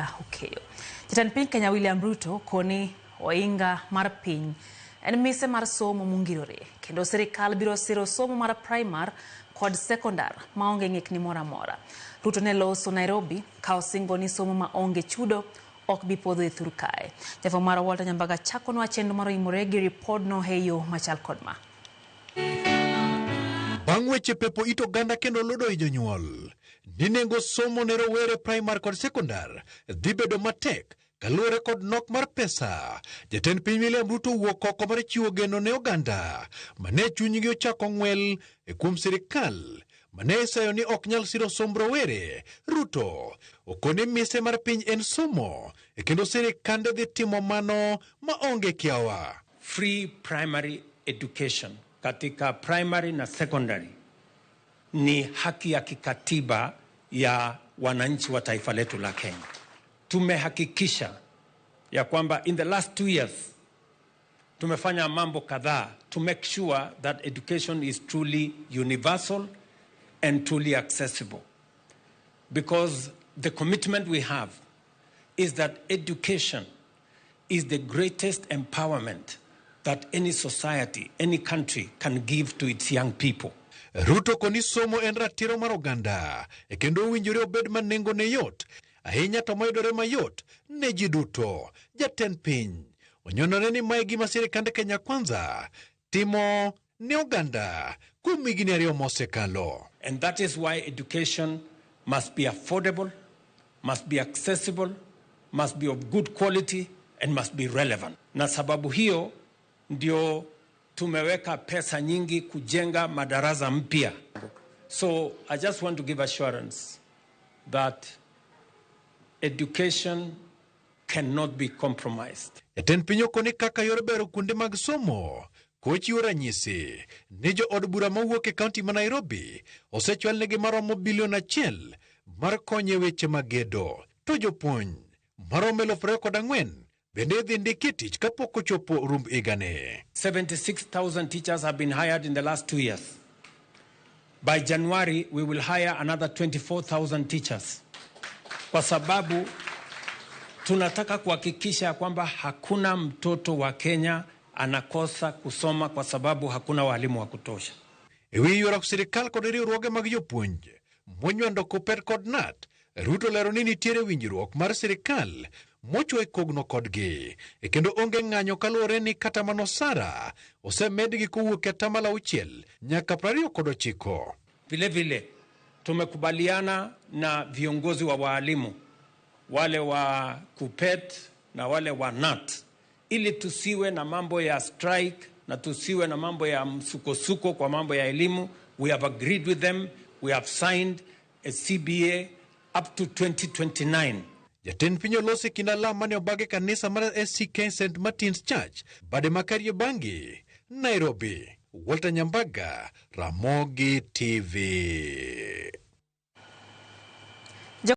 Okeyo. Jatend piny Kenya William Ruto koni oinga mar piny en mise mar somo mongirore kendo sirikal biro siro somo mar primar kod sekondar maonge ng'ikni moro amora. Ruto ne loso Nairobi ka osingo ni somo ma onge chudo ok bi podho e thur kae. Jafwambo marwa Walter Nyambaga chakonwa chenro mar oimore gi ripodno e yo machal kod ma. Bang' weche pepo it oganda kendo lodo i jonyuol ni nengo somo ne rowere primar kod sekondar dhi bedo matek kaluwore kod nok mar pesa. Jatend piny William Ruto owuok oko mar chiwo geno ne oganda mane chunygi ochako ng'wel e kuom sirikal mane iseyo ni ok nyal siro somb rowere. Ruto okone mise mar piny en somo e kendo sirikande dhi timo mano maonge kiawa. Free primary education katika primary na secondary ni haki ya kikatiba ya wananchi wa taifa letu la Kenya. Tumehakikisha ya kwamba in the last 2 years tumefanya mambo kadhaa to make sure that education is truly universal and truly accessible. Because the commitment we have is that education is the greatest empowerment that any society, any country can give to its young people. Ruto koni somo en ratiro mar oganda e kendo owinjore obed ma nengone yot ahinya to mayudore mayot ne ji duto. Jatend piny onyonore ni mae gima sirikand Kenya Kwanza timo ne oganda kuom higni 2 mosekalo. And that is why education must be affordable, must be accessible, must be of good quality and must be relevant. Na sababu hiyo ndio tumeweka pesa nyingi kujenga madarasa mpya. So I just want to give assurance that education cannot be compromised. Jatend piny okoni kaka yor bero kuonde mag somo kochiwo ranyisi ni jo od bura mawuok e kaunti ma Nairobi osechwalnegi maromo bilion 1 mar konyo e weche mag gedo to jopuonj maromo 24,000 bende idhi ndiki e tich kapok ochopo rumb higani. 76,000 teachers have been hired in the last 2 years. By January, we will hire another 24,000 teachers. Kwa sababu tunataka kuhakikisha kwamba hakuna mtoto wa Kenya anakosa kusoma kwa sababu hakuna walimu wa kutosha. E wi ywaruok sirikal kod riwruoge mag jopuonj monywando KUPPET kod KNUT, Ruto lero ni nitiere winjruok mar sirikal mochwo e kogno kodgi e kendo onge ng'anyo kaluwore ni kata mana osara osemedgi kowuok e 60% nyaka 29. Vile vile tumekubaliana na viongozi wa waalimu wale wa KUPPET na wale wa KNUT ili tusiwe na mambo ya strike na tusiwe na mambo ya msukosuko kwa mambo ya elimu. We have agreed with them. We have signed a CBA up to 2029. Jatend piny olosi kind alam mane obag e kanisa mar ACK St Martin's Church bade ma Kariobangi, Nairobi. Walter Nyambaga, Ramogi TV.